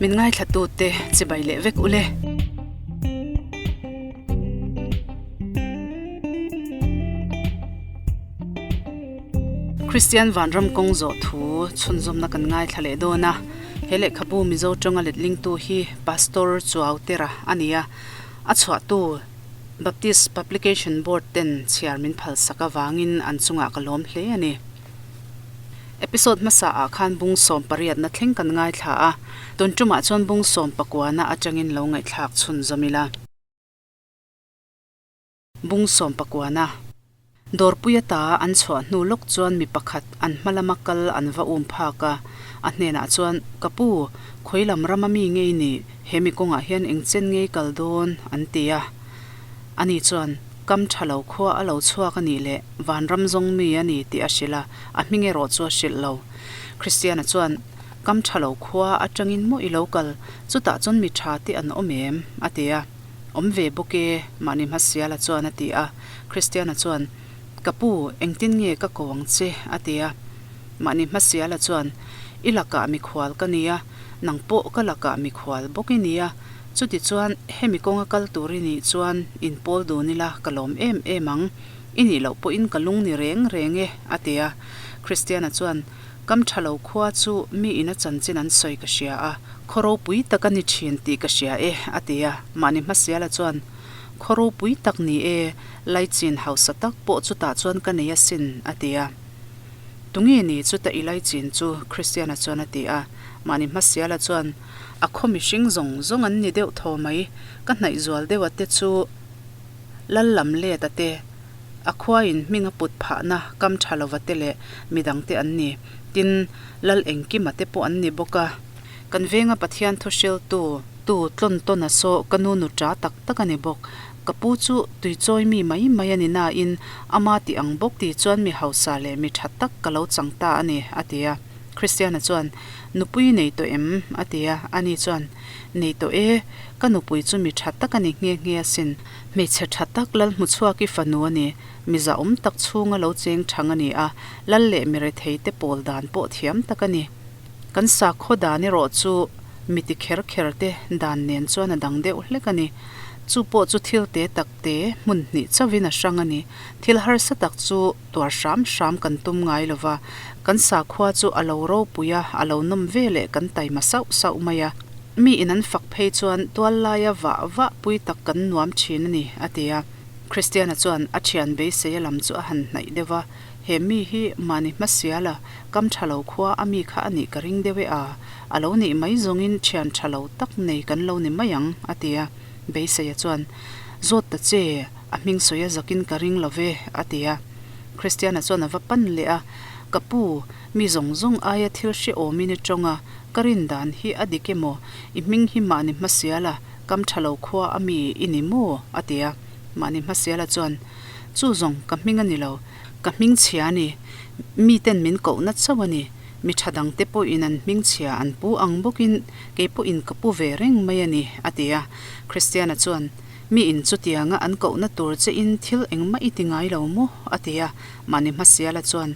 Min ngaithlatute chibai leh vek ule. Kristian Vanram kawng zawh thu chhunzawmna kan ngaithla leh dawn a. He lehkhabu Mizo tawnga letlingtu hi Pastor Chuau Tera a ni a, a chhuahtu Baptist Publication Board ten chhiar min phalsak avangin an chungah ka lawm hle a ni. Episode hmasa ah khan bung sawm pariatna thleng kan ngaithla a, tun tumah chuan bung sawm pakuana atangin lo ngaihthlak chhunzawm ila. Bung sawm pakuana Dawrpui ata an chhuah hnu lawk chuan mi pakhat an hma lama kal an va um phak a, a hnenah chuan, Ka pu, khawi lam rama mi ngei ni, he mi kawngah hian eng chen ngei kal dawn? an ti a. Ani chuan, Kam tha lo khua a lo chhuak a nih leh vanram zawng mi a ni tih a hrilh a, a hming erawh chu a hrilh lo. Kristiana chuan, Kam tha lo khua atangin maw i lo kal, chutah chuan mi tha te an awm em? a ti a. Awm ve bawk e, mahni hmasiala chuan a ti a. Kristiana chuan, Ka pu, engtin nge ka ko ang che? a ti a. Mahni hmasiala chuan, I lakah mikhual ka nia, nang pawh ka lakah mikhual bawk i nia. Chutichuan, hemi kawnga kal tur i nih chuan inpawl dun ila ka lawm em em ang. I nih loh pawhin ka lung ni reng reng e, a ti a. Kristiana chuan, Kam tha lo khua chu mi ina chanchin an sawi ka hria a, khaw ropui tak a ni thin tih ka hria e, a ti a. Mahni hmasiala chuan, Khaw ropui tak ni e, laichin hausa tak pawh chutah chuan ka nei asin, a ti a. Tunge ni chuta i laichin chu? Kristiana chuan a ti a. Mahni hmasiala chuan, A khaw mihring zawng zawng an ni deuh thaw mai, ka hnaih zual deuh a te chu Lal lam let a te, a khuain hming a put phahna kam tha lova te leh midang te an ni. Tin, Lal Engkima te pawh an ni bawk a. Kan venga Pathian thu hriltu tu tlawn tawn a saw ka nu nu ta tak tak a ni bawk. Ka pu chu tuichawi mi mai mai a ni nain ama tih ang bawk ti chuan mi hausa leh mi tha tak ka lo chang ta a ni, a ti a. Christiana chuan, Nupui nei tawh em? a ti a. Ani chuan, Nei tawh e, ka nupui chu mi tha tak a ni nghe nghe asin. Hmeichhe tha tak lal hmuchhuak i fanu a ni. Mi zahawm tak chhunga lo cheng thang a ni a, lal leh mi rethei te pawl dan pawh thiam tak a ni. Kan sakhaw dan erawh chu mi ti kher kher te dan nen chuan a dang deuh hlek a ni. Chu pawh chu thil te tak te hmun hnih chauhin a hrang a ni. Thil harsa tak chu tuar hram hram kan tum ngai lo va, kan sakhua chu a lo ropui a, a lo nawm ve leh kan taima sauh sauh mai a. Mi in an fak phei chuan tual laia vah vah pui tak kan nuam thin a ni, a ti a. Kristiana chuan a thian beisei a lam chu a han hnaih deuh va, He mi hi mahni hmasial a, kam tha lo khua a mi kha a nih ka ring deuh e a, a lo nih mai zawngin thian tha lo tak nei kan lo ni mai ang, a ti a. Beiseia chuan, Zawt ta che, a hming sawi a zakin ka ring lo ve, a ti a. Kristiana chuan a va pan leh a, Ka pu, mi zawng zawng aia thil hrehawmin i tawng a, ka rin dan hi a dik emaw, i hming hi mahni hmasiala kam tha lo khua a mi i ni maw? a ti a. Mahni hmasiala chuan, Chu zawng ka hming a ni lo, ka hming chhia a ni, miten min kohna chauh a ni, mi tha dangte pawhin an hming chhia an pu ang bawkin kei pawhin ka pu ve reng mai a ni, a ti a. Kristiana chuan, Mi in chutianga an kohna tur che in thil engmah i ti ngai lo maw? a ti a. Mahni hmasiala chuan,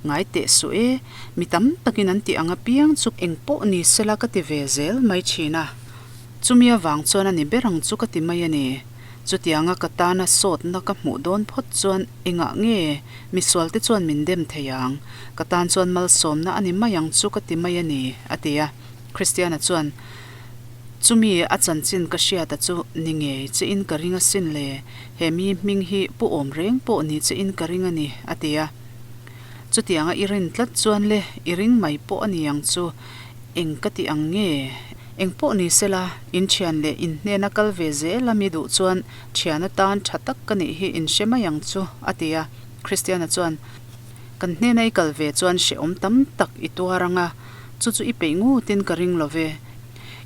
Ngai teh suh e, mi tam takin an tih ang apiang chu eng pawh ni sela ka ti ve zel mai thin a. Chumi avang chuan a ni ber ang chu ka ti mai a ni. Chutianga ka tana sawtna ka hmuh dawn phawt chuan engah nge misualte chuan min dem thei ang? Ka tan chuan malsawmna a ni mai ang chu ka ti mai a ni, a ti a. Kristiana chuan, Chumi a chanchin ka hriata chu ni ngei che in ka ring asin le, he mi hming hi pu awm reng pawh ni che in ka ring a ni, a ti a. Chutianga i rin tlat chuan le, i ring mai pawh a ni ang chu, eng ka ti ang nge? Eng pawh ni sela, in thian leh in hnena kal ve zel a mi duh chuan thian atan tha tak ka nih hi in hre mai ang chu, a ti a. Christiana chuan, Kan hnena i kal ve chuan hrehawm tam tak i tuar ang a, chu chu i peih ngutin ka ring lo ve.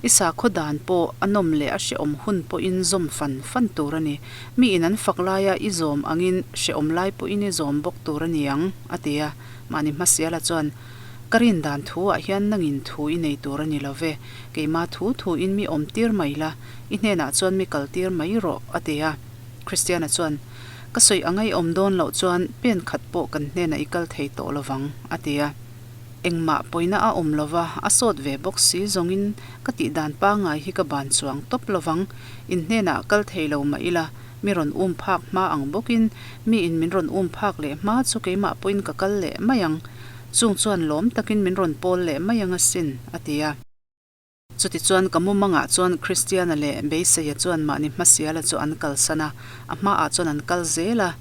I sakhaw dan pawh a nawm leh a hrehawm hun pawhin zawm fan fan tur a ni. Mi in an fak laia i zawm angin hrehawm lai pawhin i zawm bawk tur a ni ang, a ti a. Mahni hmasiala chuan, Ka rin dan thu ah hian nangin thu i nei tur a ni lo ve. Keima thu thu in mi awm tir mai la, i hnenah chuan mi kal tir mai rawh, a ti a. Christiana chuan, Ka sawi a ngaihawm dawn loh chuan pen khat pawh kan hnenah i kal thei tawh lovang, a ti a. Engmah pawina a awm lova, a sawt ve bawk si zawngin ka tih dan pangngai hi ka ban chuang tawp lovang. In hnenah kal thei lo mah ila, mi rawn um phak hma ang bawkin mi in min rawn um phak leh hma chu keimah pawhin ka kal leh mai ang. Chung chuan lawm takin min rawn pawl leh mai ang asin, a ti a. Chutichuan ka mumangah chuan Kristiana leh Beiseia chuan mahni hmasiala chu an kalsan a, a hmaah chuan an kal zel a.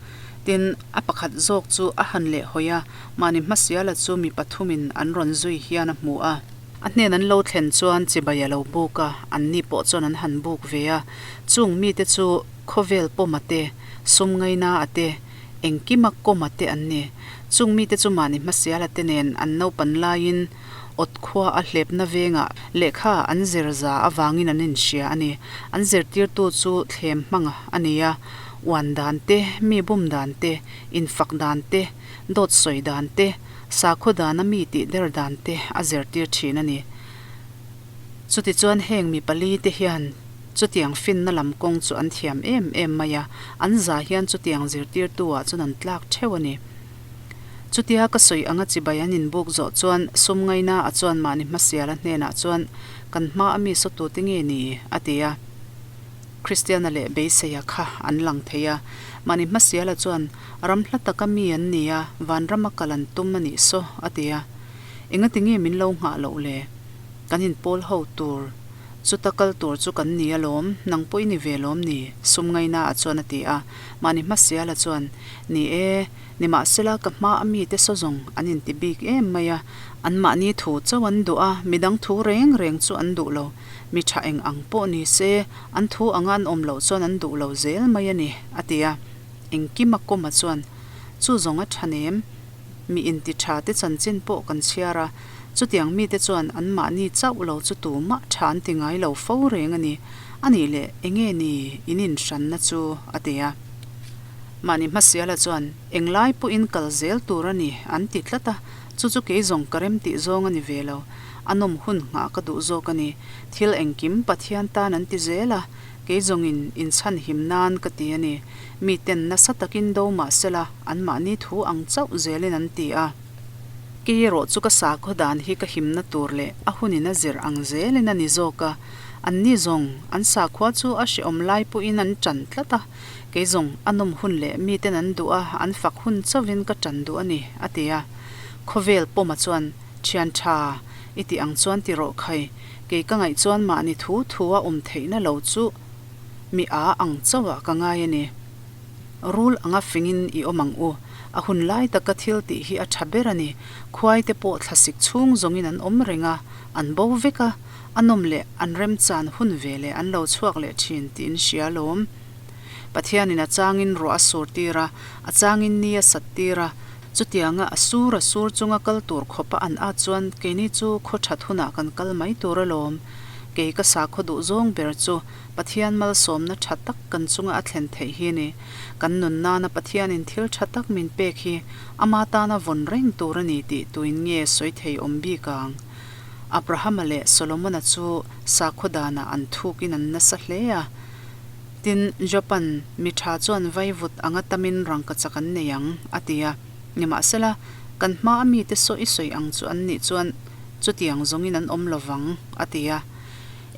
Tin, a pakhat zawk chu a han leh hawi a, mahni hmasiala chu mi pathumin an rawn zui hian a hmu a. A hnen an lo thlen chuan chibai a lo buk a, anni pawh chuan an han buk ve a. Chung mite chu khawvel pawma te, sum ngaina a te, engkima kawma te an ni. Chung mite chu mahni hmasiala te nen an naupan laiin, Awt khua a hlepna vengah lehkha an zir za avangin an inhria a ni. An zirtirtu chu thlem hmanga a ni a, uan dan te, mi bum dan te, infak dan te, dawt sawi dan te, sakhaw dana mi tih der dan te a zirtir thin a ni. Chutichuan heng mi pali te hian chutiang finna lam kawng chu an thiam em em mai a, an za hian chutiang zirtirtu ah chuan an tlak theuh a ni. Chutia ka sawi anga chibai an inbuk zawh chuan sum ngaina a chuan mahni hmasiala hnenah chuan kan hma a mi sawtute nge ni? a ti a. Kristiana leh Beiseia kha an lang thei a. Mahni hmasiala chuan ram hla taka mi an ni a, vanrama kal an tum a nih saw a ti a. Engati nge min lo nghah loh le? Kan inpawl ho tur Chuta kal tur chu kan ni alawm, nang pawh i ni ve lawm ni? Sum ngaina ah chuan a ti a. Mahni hmasiala chuan, Ni e, nimahsela ka hma a mite saw zawng an inti bik em mai a, anmahni thu chauh an duh a, midang thu reng reng chu an duh lo. Mi tha eng ang pawh ni se, an thu anga an awm loh chuan an duh lo zel mai a ni, a ti a. Engkima kawma chuan, Chu zawng a tha nem. Mi inti tha te chanchin pawh kan chhiar a, chutiang mite chuan anmahni chauh lo chu tumah tha an ti ngai lo fo reng a ni. A nih leh enge ni in inhranna chu? a ti a. Mahni hmasiala chuan, Englai pawhin kal zel tur a ni, an ti tlat a, chu chu kei zawng ka rem tih zawng a ni ve lo. A nawm hun nghah ka duh zawk a ni. Thil engkim Pathian tan an ti zel a, kei zawngin inchhanhim nan ka ti a ni. Miten nasa takin do mah sela, anmahni thu ang chauh zelin an ti a. Kei erawh chu ka sakhaw dan hi ka himna tur leh a hunin a zir ang zelin a ni zawk a. Anni zawng, an sakhua chu a hrehawm lai pawhin an ṭan tlat a. Kei zawng, a nawm hun leh miten an duh a, an fak hun chauhin ka ṭan duh a ni, a ti a. Khawvel pawma chuan, Ṭhian ṭha, i tih ang chuan ti rawh khai, kei ka ngaih chuan mahni thu thu a awm theihna lo chu Mi a ang chauhah ka ngai a ni. Rul anga fingin i awm ang u. A hun lai taka thil tih hi a tha ber a ni. Khuai te pawh thlasik chhung zawngin an awm reng a, an bo vek a, a nawm leh an remchan hun ve leh an lo chhuak leh thin tih in hria alawm. Pathianin a changin ruah a sur tir a, a changin ni a sat tir a, chutianga a sur a sur chunga kal tur khawpa an at chuan keini chu khaw that hunah kan kal mai tur alawm. Kei ka sakhaw duh zawng ber chu Pathian malsawmna tha tak kan chunga a thlen theih hi a ni. Kan nun nana Pathianin thil tha tak min pek hi ama tana vawn reng tur a ni tih tuin nge sawi thei awm bik ang? Abrahama leh Solomona chu sakhaw danah an thukin an nasa hle a. Tin, Job-a'n mi tha chuan vaivut anga tamin rangkachak an nei ang, a ti a. Nimahsela, kan hmaa mite saw i sawi ang chu an nih chuan chutiang zawngin an awm lovang, a ti a.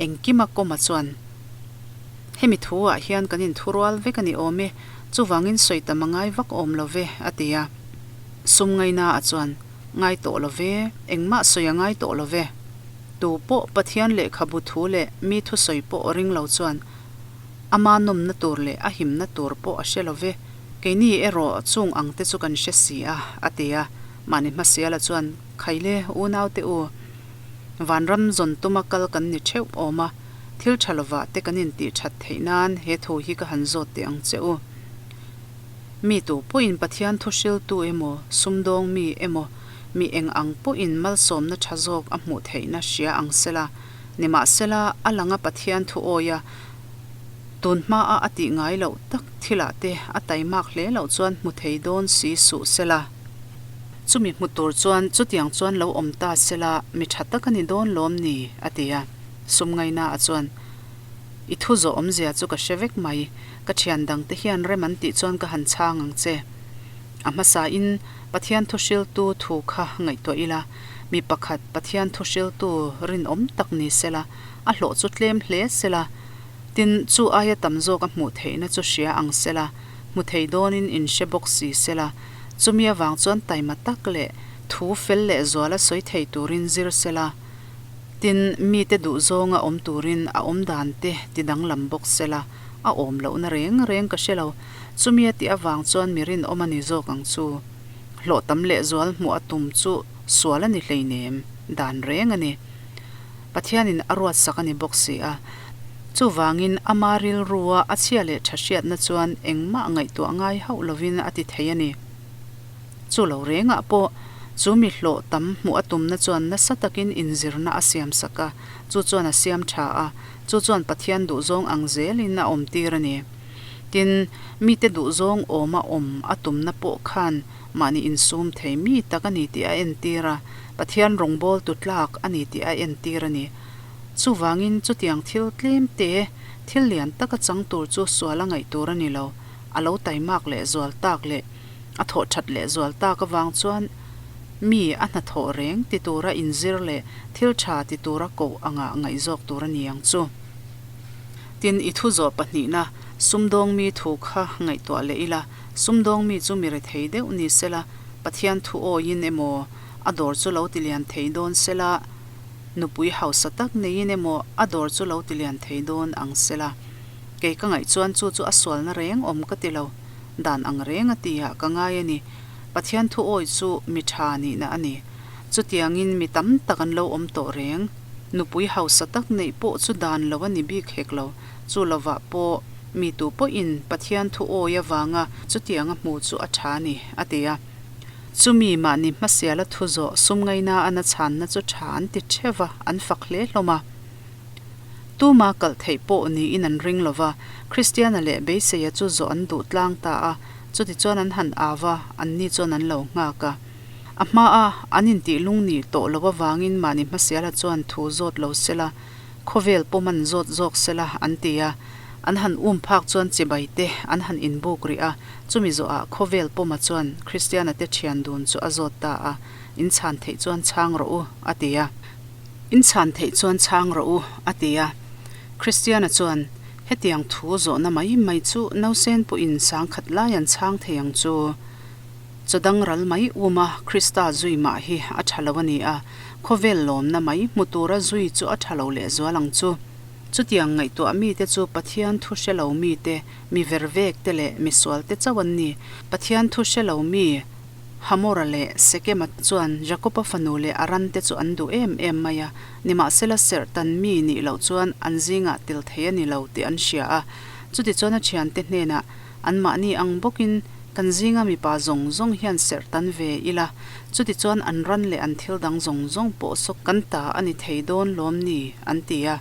Engkima kawma chuan, Hemi thu-ah hian kan inthurual vek a ni awm e, chuvangin sawi tam a ngai vak awm lo ve, a ti a. Sum ngaina-ah chuan, Ngai tawh lo ve, engmah sawi a ngai tawh lo ve. Tu pawh Pathian lehkhabu thu leh mi thusawi pawh ring lo chuan ama nawmna tur leh a himna tur pawh a hre lo ve. Keini erawh chung ang te chu kan hre si a, a ti a. Mahni hmasiala chuan, Khaile, unaute u, Vanram zawn tuma kal kan ni theuh awm a, thil tha lovah te kan intih that theih nan he thu hi ka han zawt teh ang che u. Mi tu pawhin Pathian thu hriltu emaw, sumdawng mi emaw, mi eng ang pawhin malsawmna tha zawk a hmuh theihna hria ang sela, nimahsela a langa Pathian thu awia tun hmaa a tih ngai loh tak thilah te a taimak hle loh chuan hmu thei dawn si suh sela. Chumi hmu tur chuan chutiang chuan lo awm ta sela mi tha tak a ni dawn lawm ni? a ti a. Sum ngaina a chuan, I thu zawh awmzia chu ka hre vek mai, ka thian dangte hian rem an tih chuan ka han chhang ang che. A hmasain Pathian thu hriltu thu kha ngaihtuah ila. Mi pakhat Pathian thuhriltu rinawm tak ni sela, a hlawh chu tlem hle sela, tin, chu aia tam zawk a hmuh theihna chu hria ang sela, hmu thei dawnin inhre bawk si sela, chumi avang chuan taima tak leh thu fel leh zuala sawi thei turin zir sela, tin, mite duhzawnga awm turin a awm dan te ti danglam bawk sela, a awm lohna reng reng ka hre lo. Chumi a tih avang chuan mi rinawm a ni zawk ang chu. Hlawh tam leh zual hmuh a tum chu sual a ni hleinem, dan reng a ni. Pathianin a ruatsak a ni bawk si a. Chuvangin ama rilrua a chhia leh tha hriatna chuan engmah ngaihtuah ngai hauh lovin a ti thei a ni. Chu lo rengah pawh chu mi hlawh tam hmuh a tumna chuan nasa takin inzirna a siamsak a, chu chuan a siam tha a, chu chuan Pathian duhzawng ang zelin a awmtir a ni. Tin, mite duhzawng awma awm a tumna pawh khan mahni insum thei mi tak a ni tih a entir a, Pathian rawngbawltu tlak a ni tih a entir a ni. Chuvangin chutiang thil tlem te, thil lian taka chang tur chu sual a ngaih tur a ni lo, a lo taimak leh zual tak leh a thawh that leh zual tak avang chuan mi a hnathawh reng ti tura inzir leh thil tha ti tura koh angah ngaihzawk tur a ni ang chu. Tin, i thu zawh pahnihna, sumdawng mi thu kha ngaihtuah leh ila, sumdawng mi chu mi rethei deuh ni sela, Pathian thu awiin emaw a dawr chu lo tilian thei dawn sela, nupui hausa tak neiin emaw a dawr chu lo tilian thei dawn ang sela. Kei ka ngaih chuan chu chu a sualna reng awm ka ti lo, dan ang reng a ti ah ka ngai a ni. Pathian thu awi chu mi tha nihna a ni. Chutiangin mi tam tak an lo awm tawh reng. Nupui hausa tak neih pawh chu dan lo a ni bik hek lo. Chu lovah pawh mi tu pawhin Pathian thu awi avanga chutianga hmu chu a tha a ni, a ti a. Chumi mahni hmasiala thu zawh sum ngaina a na chhanna chu tha an ti theuh va, an fak hle hlawm a. Tuma kalh theih pawh niin an ring lo va, Kristiana leh Beiseia chu zawh an duh tlang ta a, chutichuan an han au va, anni chuan an lo nghak a. A hmaa an intih lungnih tawh loh avangin mahni hmasiala chuan thu zawt lo sela, khawvel pawm an zawt zawk sela an ti a. An han um phak chuan chibai te an han inbuk rih a, chumi zawhah khawvel pawma chuan Kristiana te thian dun chu a zawt ta a, In chhan theih chuan chhang rawh u, a ti a. In chhan theih chuan chhang rawh u, a ti a. Kristiana chuan, Hetiang thu zawhna mai mai chu nausen pawhin sangkhat lai an chhang thei ang chu. Chaw dang ral mai um a, Krista zui mah hi a tha lo a ni a, khawvel lawmna mai hmu tura zui chu a tha lo lehzual ang chu. Chutiang ngaihtuah mite chu Pathian thu hre lo mite, mi vervek te leh mi sual te chauh an ni. Pathian thu hre lo mi Hamora leh Sekema chuan Jakoba fanu leh a ran te chu an duh em em mai a, nimahsela serh tan mi nih loh chuan an zingah tel thei a ni lo tih an hria a. Chutichuan a thiante hnenah Anmahni ang bawkin kan zinga mipa zawng zawng hian serh tan ve ila, chutichuan an ran leh an thil dang zawng zawng pawh saw kan ta a ni thei dawn lawm ni? an ti a.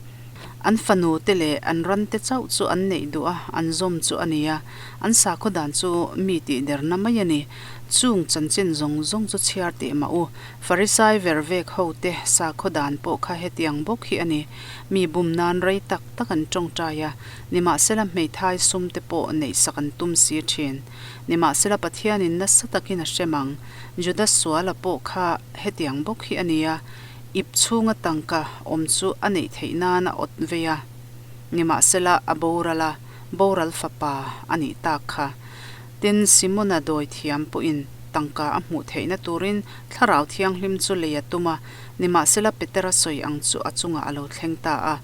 An fanu te leh an ran te chauh chu an neih duh a, an zawm chu a ni a. An sakhaw dan chu mi tihderna mai a ni. Chung chanchin zawng zawng chu chhiar teh mah u. Farisai vervek ho te sakhaw dan pawh kha hetiang bawk hi a ni. Mi bum nan rei tak tak an tawngtai a. Nimahsela hmeithai sum te pawh neihsak an tum si thin. Nimahsela Pathianin nasa takin a hrem ang. Juda suala pawh kha hetiang bawk hi a ni a, ip chhunga tangka awm chu a neih theih nan a awt vei a. Nimahsela a boral a, boral fapa a nih tak kha. Tin, Simona dawi thiam pawhin tangka a hmuh theihna turin Thlarau Thianghlim chu lei a tum a, nimahsela Petera sawi ang chu a chungah a lo thleng ta a.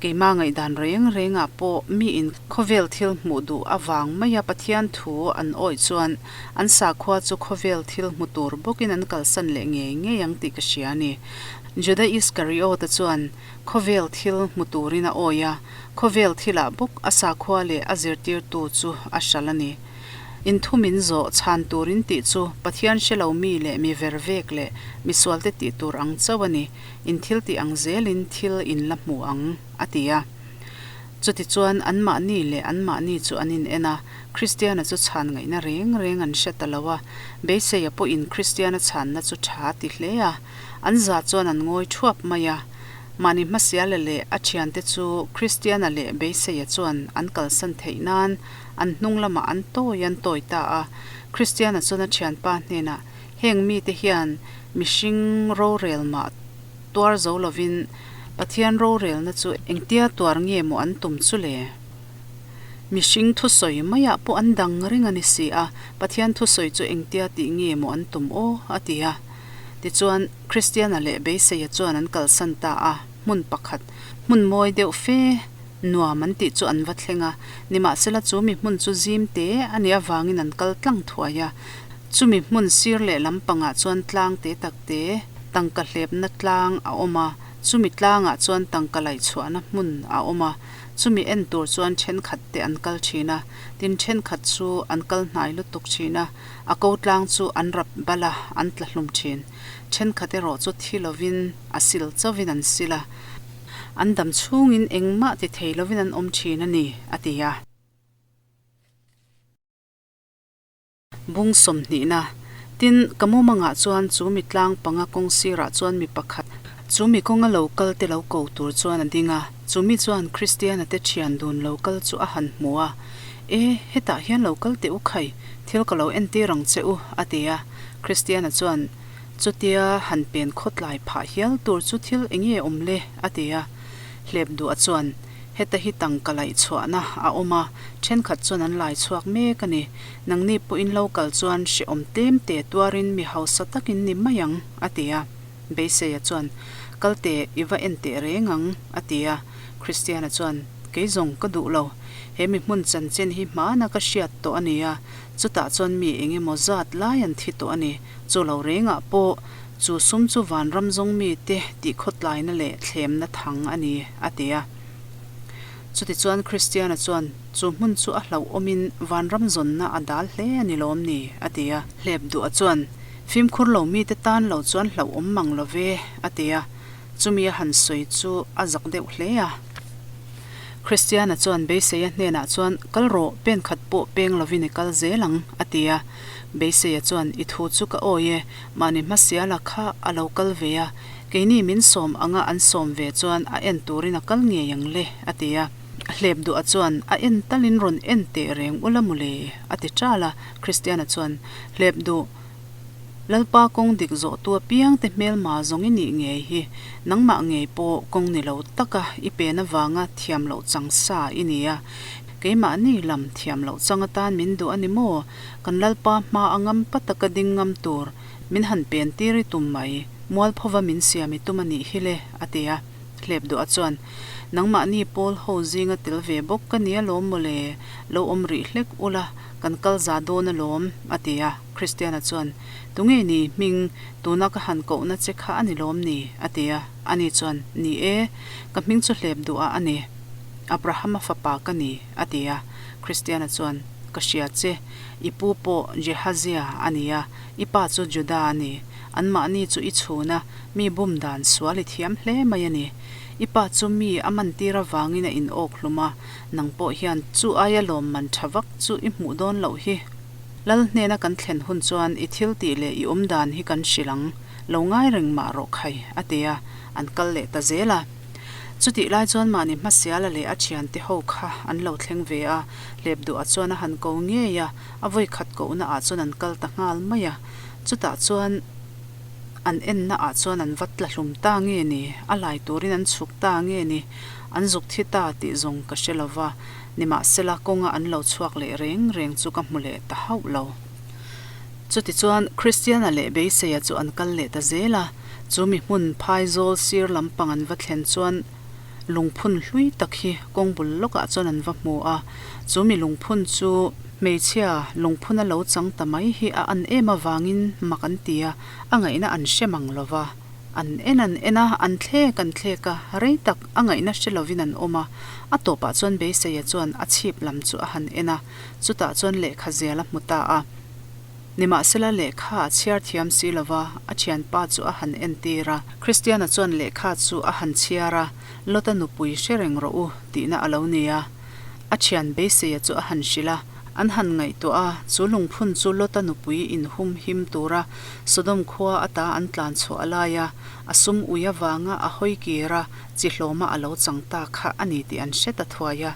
Keimah ngaihdan reng rengah pawh miin khawvel thil hmuh duh avang maia Pathian thu an awih chuan an sakhua chu khawvel thil hmu tur bawkin an kalsan leh ngei ngei ang tih ka hria a ni. Juda Iskariota chuan khawvel thil hmu turin a awih a, khawvel thilah bawk a sakhua leh a zirtirtu chu a hralh a ni. Inthu min zawh chhan turin tih chu Pathian hre lo mi leh mi vervek leh misualte tih tur ang chauh a ni. In thil tih ang zelin thil in la hmu ang, a ti a. Chutichuan anmahni leh anmahni chu an in en a, Kristiana chu chhan ngaihna reng reng an hre ta lo a. Beiseia pawhin Kristiana chhanna chu tha a ti hle a. An za chuan an ngawi thuap mai a. Mahni hmasiala leh a thiante chu Kristiana leh Beiseia chuan an kalsan theih nan an hnung lamah an tawi an tawi ta a. Kristiana chuan a thianpa hnenah, Heng mite hian. Mihring rorel mah tuar zo lovin Pathian rorelna chu engtia tuar nge maw an tum chu le? Mihring thusawi maiah pawh an dang reng a ni si a, Pathian thusawi chu engtia tih nge maw an tum aw? a ti a. Tichuan, Kristiana leh Beiseia chuan an kalsan ta a, hmun pakhat, hmun mawi deuh fe nuam an tih chu an va thleng a. Nimahsela chu mi hmun chu zim te a nih avangin an kal tlang thuai a. Chumi hmun sir leh lampangah chuan tlang te tak te, tangka hlepna tlang a awm a, chumi tlangah chuan tangka laihchhuahna hmun a awm a. Chumi en tur chuan thenkhat te an kal thin a, tin thenkhat chu an kal hnai lutuk thin a, a ko tlang chu an rap bal a, an tla hlum thin. Thenkhat erawh chu thi lovin a sil chauhin an sil a, an dam chhungin engmah ti thei lovin an awm thin a ni, a ti a. Bung sawmhnihna. Tin, ka mumangah chuan chu mi tlang panga kawng sirah chuan mi pakhat, chu mi kawnga lo kal te lo ko tur chuan a ding a. Chu mi chuan Kristiana te thian dun lo kal chu a han hmu a, E, hetah hian lo kal teh u khai, thil ka lo entir ang che u, a ti a. Kristiana chuan, Chutia han pen khawtlai phah hial tur chu thil eng nge awm le? a ti a. Hlep duah chuan, Heta hi tangka laih chhuahna a awm a, thenkhat chuan an lai chhuak mek a ni. Nangni pawhin lo kal chuan hrehawm tlem te tuarin mi hausa takin ni mai ang, a ti a. Beiseia chuan, Kal teh, i va en teh reng ang, a ti a. Kristiana chuan, Kei zawng ka duh lo. He mi hmun chanchin hi hmana ka hriat tawh a ni a, chutah chuan mi eng emaw zat lai an thi tawh a ni. Chu lo rengah pawh Chu sum chu vanram zawng mite tih khawtlaina leh thlemna thang a ni, a ti a. Chutichuan Kristiana chuan, Chu hmun chu a hlauhawmin vanram zawnna a dal hle a ni lawm ni? a ti a. Hlep duah chuan, Fimkhur lo mite tan lo chuan hlauhawm mang lo ve, a ti a. Chumi a han sawi chu a zak deuh hle a. Kristiana chuan Beiseia hnenah chuan, Kal rawh, pen khat pawh peng lovin i kal zel ang, a ti a. Beiseia chuan, I thu chu ka awi e, mahni hmasiala kha a lo kal ve a, keini min sawm anga an sawm ve chuan a en turin a kal ngei ang le, a ti a. Hlep duah chuan, A en talin rawn en teh reng ula mawle, a ti ṭal a. Kristiana chuan, Hlep duh, Lalpa kawng dik zawhtu apiangte hmelma zawng i nih ngei hi, nangmah ngei pawh kawng ni lo taka i pen avanga thiam loh chang sa i ni a, keimahni lam thiam loh chang atan min duh a ni maw? Kan Lalpa hma a ngam pa taka ding ngam tur min han pen tir i tum mai, mualphova min siam i tum a nih hi le, a ti a. Hlep duah chuan, Nangmahni pawl ho zinga tel ve bawk ka ni alawm mawle, lo awm rih hlek ula, kan kal za dawn alawm, a ti a. Kristiana chuan, Tunge ni hming, tuna ka han kohna che kha a ni lawm ni? a ti a. Ani chuan, Ni e, ka hming chu hlep duhah a ni. Abrahama fapa ka ni, a ti a. Kristiana chuan, Ka hria che, i pu pawh Jehazia a ni a, i pa chu Juda a ni. Anmahni chu i chhun a, mi bum dan sual i thiam hle mai a ni. I pa chu mi a mantir avangin a inawk hlum a, nang pawh hian chu aia lawmman tha vak chu i hmuh dawn loh hi. Lal hnena kan thlen hun chuan i thil tih leh i awm dan hi kan hrilh ang, lo ngai reng mah rawh khai, a ti a, an kal leh ta zel a. Chutih lai chuan mahni hmasiala leh a thiante ho kha an lo thleng ve a, hlep duhah chuan a han ko ngei a, a vawi khat kohna ah chuan an kal ta nghal mai a. Chutah chuan an enna ah chuan an va tla hlum ta nge ni, a lai turin an chhuk ta nge ni, an zuk thi ta tih zawng ka hre lo va, nimahsela kawnga an lo chhuak leh reng reng chu ka hmu leh ta hauh lo. Chutichuan Kristiana leh Beiseia chu an kal leh ta zel a. Chu mi hmun phaizawl sir lampang an va thlen chuan lungphun hlui tak hi kawng bul lawkah chuan an va hmu a. Chu mi lungphun chu hmeichhia lungphun a lo chang ta mai hi a an em avangin mak an ti a, a ngaihna an hre mang lo va. An en an en a, an thlek an thlek a, rei tak a ngaihna hre lovin an awm a. A tawpah chuan Beiseia chuan a chhip lam chu a han en a, chutah chuan lehkha zial a hmu ta a. Nimahsela lehkha a chhiar thiam si lo va, a thianpa chu a han entir a. Kristiana chuan lehkha chu a han chhiar a, Lota nupui hre reng rawh u, tihna a lo ni a. A thian Beiseia chu a han hrilh a, an han ngaihtuah a, chu lungphun chu Lota nupui inhum him tura Sodom khua ata an tlan chhuah lai a, a sum ui avanga a hawi kir a, chi hlawma a lo chang ta kha a ni tih an hre ta thuai a.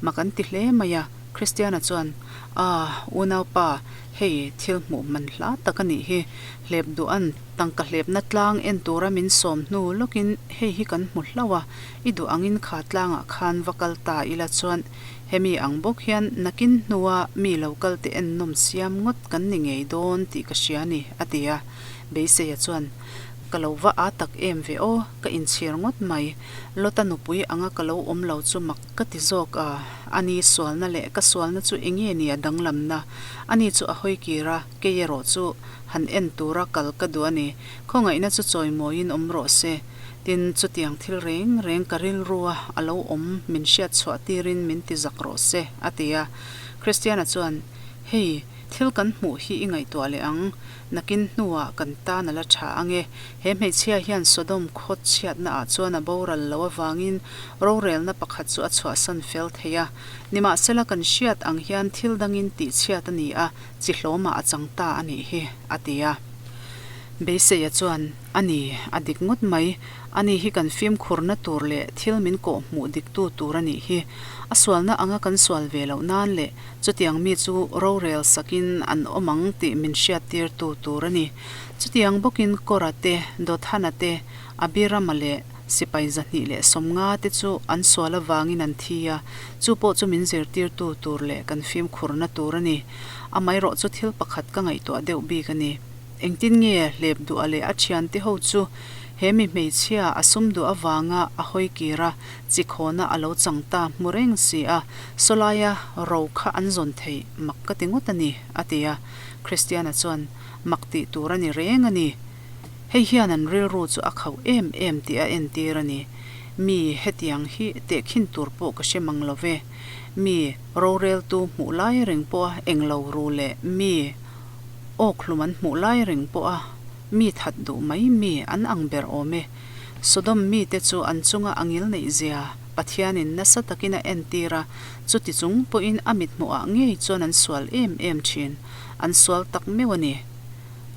Mak an ti hle mai a. Kristiana chuan, Ah, unaupa, hei thil hmuh man hla tak a nih hi. Hlep duh-an tangka hlepna tlang en tura min sawm hnu lawkin hei hi kan hmu hlauh a, i duh angin kha tlangah khan va kal ta ila chuan hemi ang bawk hian nakin hnua mi lo kal te en nawm siam ngawt kan ni ngei dawn tih ka hria a ni, a ti a. Beiseia chuan, Ka lo va â tak em ve aw, ka inchhir ngawt mai. Lota nupui anga ka lo awm lo chu mak ka ti zawk a, ani sualna leh ka sualna chu enge ni a danglamna? Ani chu a hawi kir a, kei erawh chu han en tura kal ka duh a ni. Khawngaihna chu chawimawiin awm rawh se. Tin, chutiang thil reng reng ka rilrua a lo awm min hriat chhuah tirin min ti zak rawh se, a ti a. Kristiana chuan, Hei, thil kan hmuh hi i ngaihtuah leh ang. Nakin hnuah kan tan a la tha ang e. He hmeichhia hian Sodom khaw chhiatnaah chuan a boral loh avangin rorelna pakhat chu a chhuahsan fel thei a. Nimahsela kan hriat ang hian thil dangin tihchhiat a ni a, chi hlawmah a chang ta a nih hi, a ti a. Beiseia chuan, A ni, a dik ngawt mai. Ani hi kan fimkhurna tur leh thil min kawh hmuh diktu tur a nih hi. A sualna anga kan sual ve loh nan leh chutiang mi chu rorel sakin an awm ang tih min hriattirtu tur a ni. Chutiang bawkin Kora te, Dothana te, Abirama leh sipai 250 te chu an sual avangin an thi a, chu pawh chu min zirtirtu tur leh kan fimkhurna tur a ni. Amaherawh chu thil pakhat ka ngaihtuah deuh bik a ni. Engtin nge hlep duh a leh a thiante ho chu he mi hmeichhia a sum duh avanga a hawi kir a, chi khawna a lo chang ta hmu reng si a, sawlaia ro kha an zawn theih mak ka ti ngawt a ni, a ti a. Kristiana chuan, Mak tih tur a ni reng a ni. Hei hian an rilru chu a khauh em em tih a entir a ni. Mi hetiang hi tehkhin tur pawh ka hre mang lo ve. Mi roreltu hmuh lai reng pawha englo ru leh mi Awkhlum an hmuh lai reng pawh a mi that duh mai mi an ang ber awm e. Sodom mite chu an chunga a ngil neih zia Pathianin nasa takin a entir a, chuti chung pawhin a mithmuhah ngei chuan an sual em em thin. An sual tak meuh a ni.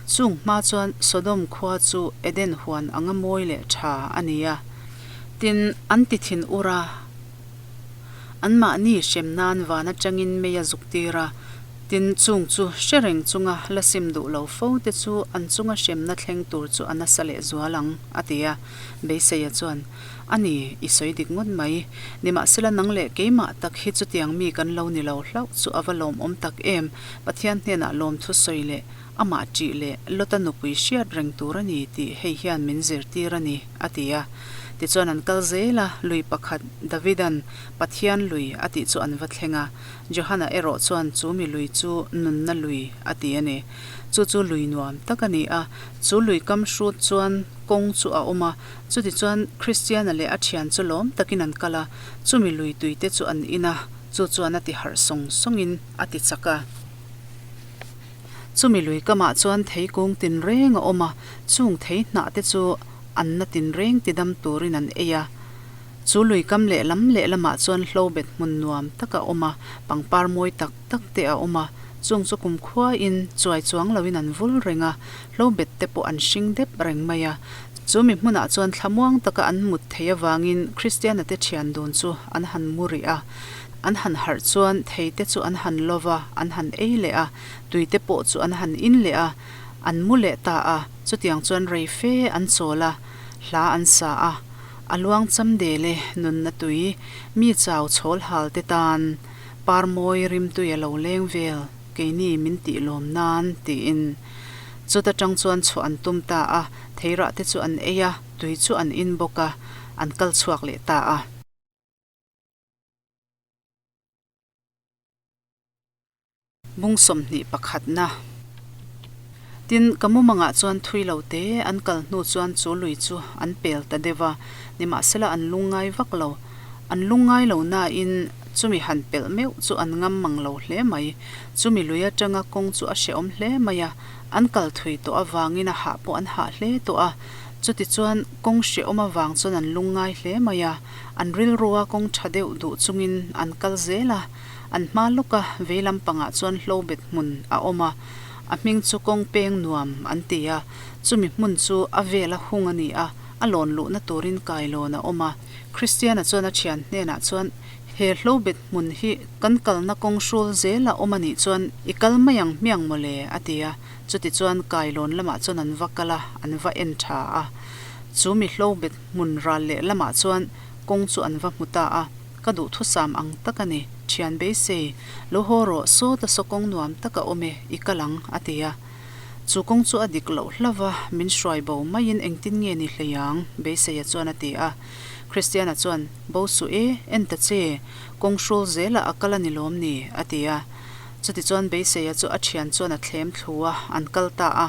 Chung hma chuan Sodom khua chu Eden huan anga mawi leh tha a ni a. Tin, an ti thin ur a. Anmahni hrem nan van atangin mei a zuk tir a, tin chung chu hre reng chunga la sim duh lo fo te chu an chunga hremna thleng tur chu a nasa leh zual ang, a ti a. Beiseia chuan, A ni, i sawi dik ngawt mai. Nimahsela nang leh keimah tak hi chutiang mi kan lo ni lo hlauh chu a va lawmawm tak em, Pathian hnenah lawmthu sawi leh Amah ṭih leh Lota nupui hriat reng tur a ni tih hei hian min zirtir a ni, a ti a. Tichuan an kal zel a, lui pakhat, Davidan, Pathian lui a tih chu an va thleng a. Johana erawh chuan chu mi lui chu nunna lui a ti a ni. Chu chu lui nuam tak a ni a, chu lui kam hrut chuan kawng chu a awm a. Chutichuan Kristiana leh a ṭhian chu lawm takin an kal a, chumi lui tuite chu an in a, chu chuan a ti harh sawng sawngin a ti chak a. Chumi lui kamah chuan thei kung tinreng a awm a, chung thei hnah te chu an na tinreng tidam turin an ei a. Chu lui kam lehlam lehlamah chuan hlobet hmun nuam tak a awm a, pangpar mawi tak tak te a awm a, chung chu kumkhuain chuai chuang loin an vul reng a, hlobet te pawh an hring dep reng mai a. Chu mi hmunah chuan thlamuang taka an mut theih avangin Kristiana te thian dun chu an han mu rih a. An han harh chuan thei te chu an han lo va, an han ei leh a, tui te pawh chu an han in leh a, an mu leh ta a, chutiang chuan rei fe an chawl a, hla an sa a, a luang cham del e, nunna tui, mi chau chhawl hal te tan, par mawi rimtui a lo leng vel, keini min tih lawm nan, tiin. Chuta tang chuan chhuah an tum ta a, theirah te chu an ei a, tui chu an in bawk a, an kal chhuak leh ta a. Bung 21na. Tin, ka mumangah chuan thui lo te an kal hnu chuan chu lui chu an pel ta deuh a, nimahsela an lungngai vak lo. An lungngai lo nain chumi han pelh meuh chu an ngam mang lo hle mai. Chumi lui atanga kawng chu a hrehawm hle mai a, an kal thui tawh avangin a hah pawh an hah hle tawh a. Chutichuan kawng hrehawm avang chuan an lungngai hle mai a. An rilrua kawng tha deuh duh chungin an kal zel a, an hma lawka vei lampangah chuan hlobet hmun a awm a, a hming chu kawng peng nuam an ti a, chumi hmun chu a vela hung a ni a, a lawn luhna turin kailawn a awm a. Kristiana chuan a thian hnenah chuan. He hlobet hmun hi kan kalna kawng hrul zel a awm a nih chuan i kal mai ang hmiang maw le? a ti a. Chutichuan kailawn lamah chuan an va kal a, an va en tha a. Chu mi hlobet hmun ral leh lamah chuan kawng chu an va hmu ta a. Ka duhthusam ang tak a ni, thian beisei, lo haw rawh, sawta saw kawng nuam tak a awm e, i kal ang, a ti a. Chu kawng chu a dik loh hlauh va, min hruai bo maiin engtin nge ni hlei ang? Beiseia chuan a ti a. Kristiana chuan, Bo suh e, en ta che, kawng hrul zelah a kal a ni lawm ni? a ti a. Chutichuan Beiseia chu a thian chuan a thlem thlu a, an kal ta a.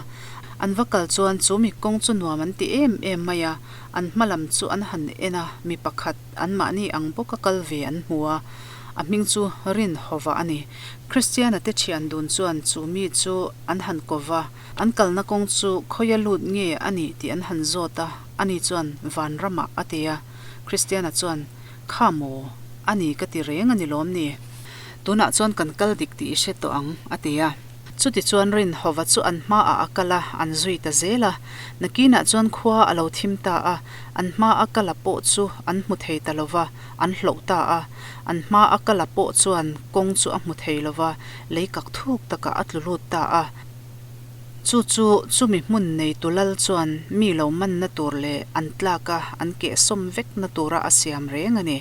An va kal chuan chu mi kawng chu nuam an ti em em mai a, an hma lam chu an han en a, mi pakhat anmahni ang bawka kal ve an hmu a, a hming chu Rinhova a ni. Kristiana te thian dun chuan chu mi chu an han ko va, an kalna kawng chu khawia lut nge a nih tih an han zawt a, ani chuan Vanramah a ti a. Kristiana chuan, Kha maw? A ni ka ti reng a ni lawm ni? Tunah chuan kan kal dik tih i hre tawh ang, a ti a. Chutichuan Rinhova chu an hmaah a kal a, an zui ta zel a. Nakinah chuan khua a lo thim ta a, an hmaa kala pawh chu an hmu thei ta lo va, an hloh ta a. An hmaa kala pawh chuan kawng chu a hmu thei lo va, lei kak thuk takah a tlu lut ta a. Chu chu chumi hmun neitu lal chuan mi lo manna tur leh an tlaka an kehsawm vekna tura a siam reng a ni.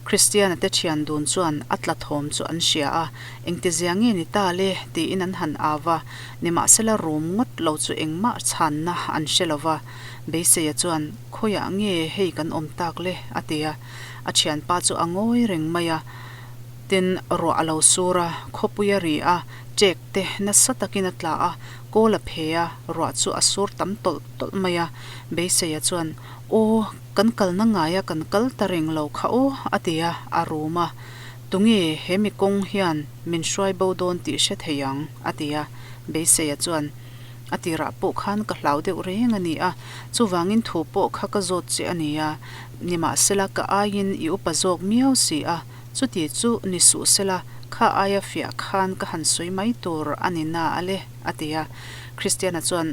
Kristiana te thian dun chuan a tla thawm chu an hria a, engtizia nge ni ta le tiin an han au va, nimahsela rum ngawt lo chu engmah chhanna an hre lo va. Beiseia chuan, Khawiah nge hei kan awm tak le? a ti a. A thianpa chu a ngawi reng mai a. Tin, ruah a lo sur a, khawpui a ri a, ṭek te nasa takin a tla a, kawl a phe a, ruah chu a sur tam tawlh tawlh mai a. Beiseia chuan, Aw, kan kalna ngaia kan kal ta reng lo kha aw, a ti a, a rum a. Tunge he mi kawng hian min hruai bo dawn tih hre thei ang? a ti a. Beiseia chuan, A tirah pawh khan ka hlau deuh reng a ni a, chuvangin thu pawh kha ka zawt che a ni a, nimahsela ka aiin i upa zawk miau si a, chuti chu ni suh sela kha aia fiah khan ka han sawi mai tur a ni na a le, a ti a. Kristiana chuan,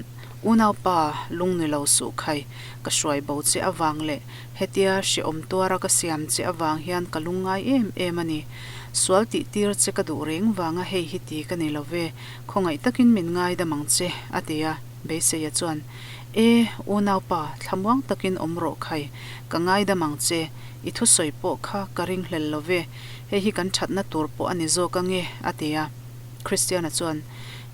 Unaupa, lung ni lo suh khai, ka hruai bo che avang leh hetia hrehawm tuara ka siam che avang hian ka lung ngai em em a ni. Sual tih tir che ka duh reng vanga hei hi ti ka ni lo ve, khawngaih takin min ngaidam ang che, a ti a. Beiseia chuan, E, unaupa, thlamuang takin awm rawh khai, ka ngaidam ang che, i thusawi pawh kha ka ringhlel lo ve, hei hi kan thatna tur pawh a ni zawk ange, a ti a. Kristiana chuan,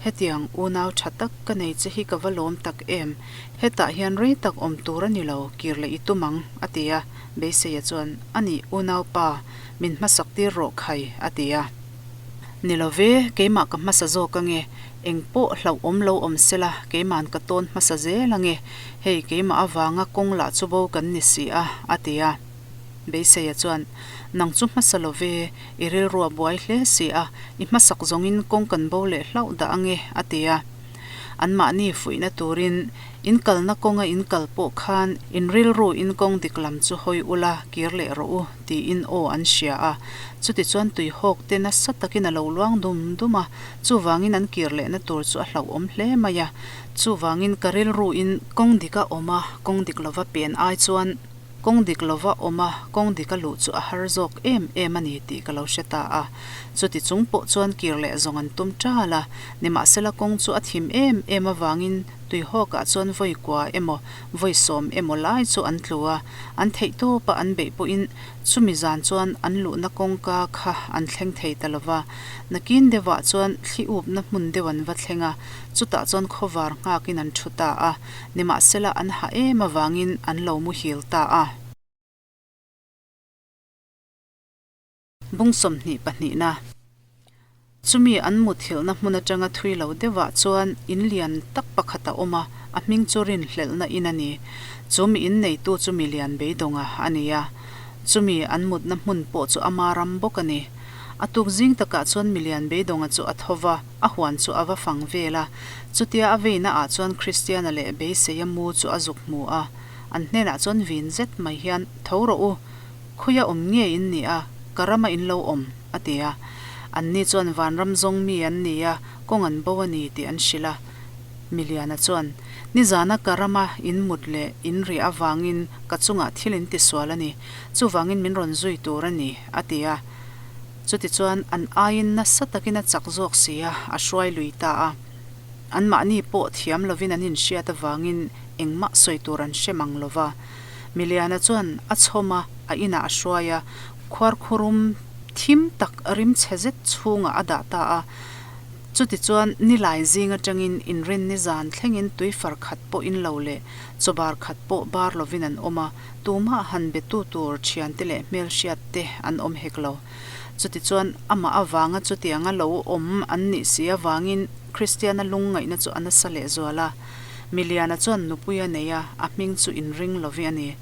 Hetiang unau tha tak ka nei che hi ka va lawm tak em? Hetah hian rei tak awm tur a ni lo, kir leh i tum ang, a ti a. Beiseia chuan, A nih, unaupa, min hmasak tir rawh khai, a ti a. Ni lo ve, keimah ka hmasa zawk ange, eng pawh hlauhawm lo awm sela, keima'n ka tawn hmasa zel ange, hei keimah avanga kawng lah chu bo kan ni si a, a ti a. Beiseia chuan, Nang chu hmasa lo ve, i rilru a buai hle si a, i hmasak zawngin kawng kan bo leh hlauh dah ange, a ti a. Anmahni fuihna turin, In kalna kawnga in kal pawh khan in rilru in kawng dik lam chu hawi ula, kir leh rawh u, tiin aw an hria a. Chutichuan tuihawk te nasa takin a lo luang dum dum a, chuvangin an kir lehna tur chu a hlauhawm hle mai a. Chuvangin ka rilru in kawng dika awm a, kawng dik lova pen ai chuan, Kawng dik lova awm a, kawng dik a luh chu a har zawk em em a ni tih ka lo hre ta a. Chuti chung pawh chuan kir leh zawng an tum ṭal a, nimahsela kawng chu a thim em em avangin tuihawkah chuan vawi kua emaw, vawi sawm emaw lai chu an tlu a, an theih tawpa an beih pawhin chumi zan chuan an luhna kawngka kha an thleng thei ta lova. Nakin deuhah chuan thli upna hmun deuh an va thleng a, chutah chuan khawvar nghakin an ṭhu ta a. Nimahsela an ha em avangin an lo muhil ta a. Bung 22 na. Chumi an muthilhna hmun atanga thui lo deuhah chuan in lian tak pakhat a awm a, a hming chu rinhlelhna in a ni. Chu mi in neitu chu mi lian beidawnga a ni a. Chumi an mutna hmun pawh chu ama ram bawk a ni. A tuk zing takah chuan mi lian beidawnga chu a tho va. A huan chu a va fang vel a, chutia a veina ah chuan Kristiana leh Beiseia mu chu a zuk hmu a. An hnenah chuan vin zet mai hian, Tho rawh u, khuia awm nge in ni a, ka rama in lo awm, a ti a. Anni chuan vanram zawng mi an ni a, kawng an bo a ni tih an hrilh a. Miliana chuan, Nizana ka rama in mut leh in riah avangin ka chungah thil in tisual a ni, chuvangin min rawn zui tur a ni, a ti a. Chutichuan, an aiin nasa takin a chak zawk si a, a hruai lui ta a. Anmahni pawh thiam lovin an inhriat avangin engmah sawi tur an hre mang lo va. Miliana chuan a chhawm a, a inah a hruai a, khuarkhurum thim tak rimchhe zet chhungah a dah ta a. Chutichuan, nilai zing atangin inrinni zan thlengin tui far khat pawh in lo leh chaw bar khat pawh bar lovin an awm a, tumah han betu tur thiante leh hmelhriat te an awm hek lo. Chutichuan, amah avanga chutianga lo awm an nih si avangin Kristiana lungngaihna chu a nasa lehzual a. Miliana chuan nupui a nei a, a hming chu inring lovi a ni.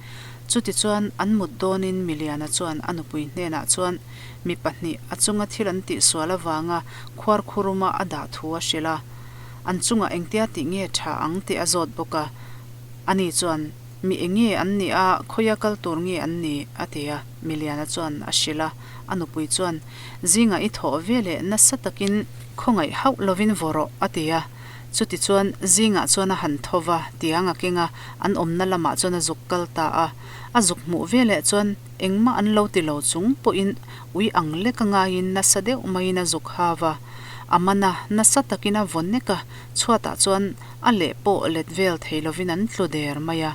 Chutichuan, an mut dawnin Miliana chuan a nupui hnenah chuan mi pahnih a chunga thil an tihsual avanga khuarkhuruma a dah thu a hrilh a. An chungah engtia tih nge tha ang tih a zawt bawk a. Ani chuan, Mi eng nge an nih a, khawia kal tur nge an nih? a ti a. Miliana chuan a hrilh a. A nupui chuan, Zingah i thawh ve leh nasa takin khawngaih hauh lovin vaw rawh, a ti a. Chutichuan, zingah chuan a han tho va, tiang a keng a, an awmna lamah chuan a zuk kal ta a. A zuk hmuh veleh chuan engmah an lo ti lo chung pawhin ui ang lek a ngaiin nasa deuh maiin a zuk ha va. A man a, nasa takin a vaw nek a, chhuatah chuan a leh pawh let vel thei lovin an tlu der mai a.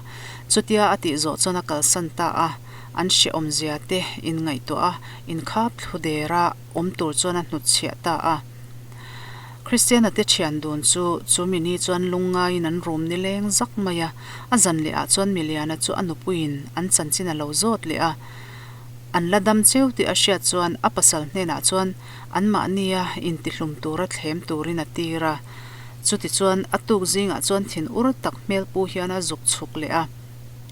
Chutia a tih zawh chuan a kalsan ta a, an hrehawmzia te inngaihtuah a, inkhap thlu der a awm tur chuan a hnutchhiah ta a. Kristiana te thian dun chu chu mi ni chuan lungngaiin an rum ni leng zak mai a, a zan leh ah chuan Miliana chu a nupuiin an chanchin a lo zawt leh a. An la dam cheu tih a hriat chuan a pasal hnenah chuan anmahnia intihlum tura thlem turin a tir a. Chutichuan a tuk zingah chuan thin ur tak hmel pu hian a zuk chhuk leh a.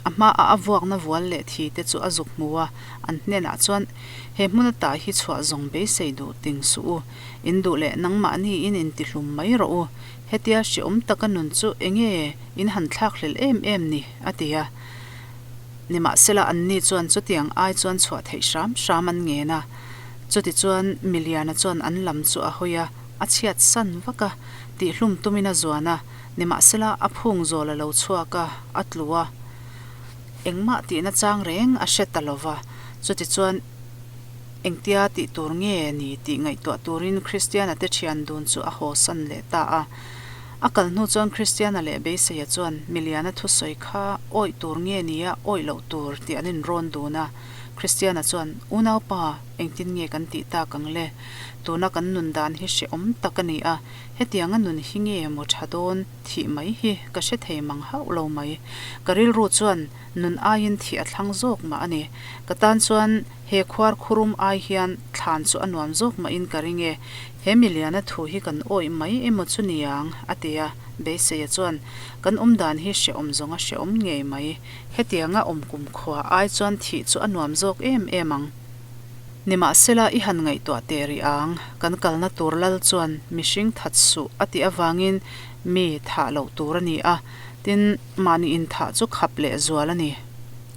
A hmaah a vuakna vual leh thi te chu a zuk hmu a, an hnenah chuan, He hmun ata hi chhuah zawng beisei duh ting suh u. In duh leh nangmahni in intihlum mai rawh u. Hetia hreawm taka nun chu enge in han thlakhlel em em ni? a ti a. Nimahsela anni chuan chutiang ai chuan chhuah theih hram hram an ngen a. Chutichuan Miliana chuan an lam chu a hawi a, a chhiat san vak a, tihlum tumin a zuan a. Nimahsela a phung zawl a lo chhuak a, a tlu a. Engmah tihna chang reng a hre ta lo va. Chutichuan. Engtia tih tur nge ni tih ngaihtuah turin Kristiana te thian dun chu a haw san leh ta a. A kal hnu chuan Kristiana leh Beiseia chuan Miliana thusawi kha awih tur nge nia awih loh tur tih an inrawn dun a. Kristiana chuan, Unaupa, engtin nge kan tih tak ang le? Tuna kan nun dan hi hrehawm tak a ni a, hetianga nun hi nge maw tha dawn thih mai hi ka hre thei mang hauh lo mai. Ka rilru chuan Nun aiin thih a thlang zawk mah a ni. Ka tan chuan he khuar khurum ai hian thlan chu a nuam zawk mahin ka ring e. He miliana thu hi kan awih mai emaw chu niang, a ti a. Beiseia chuan, Kan awm dan hi hrehawm zawng a hrehawm ngei mai. Hetianga awm kumkhua ai chuan thih chu a nuam zawk em em ang. Nimahsela i han ngaihtuah teh rih ang, kan kalna tur lal chuan mihring that suh a tih avangin mi thah loh tur a ni a. Tin, mahni inthah chu khap leh zual a ni.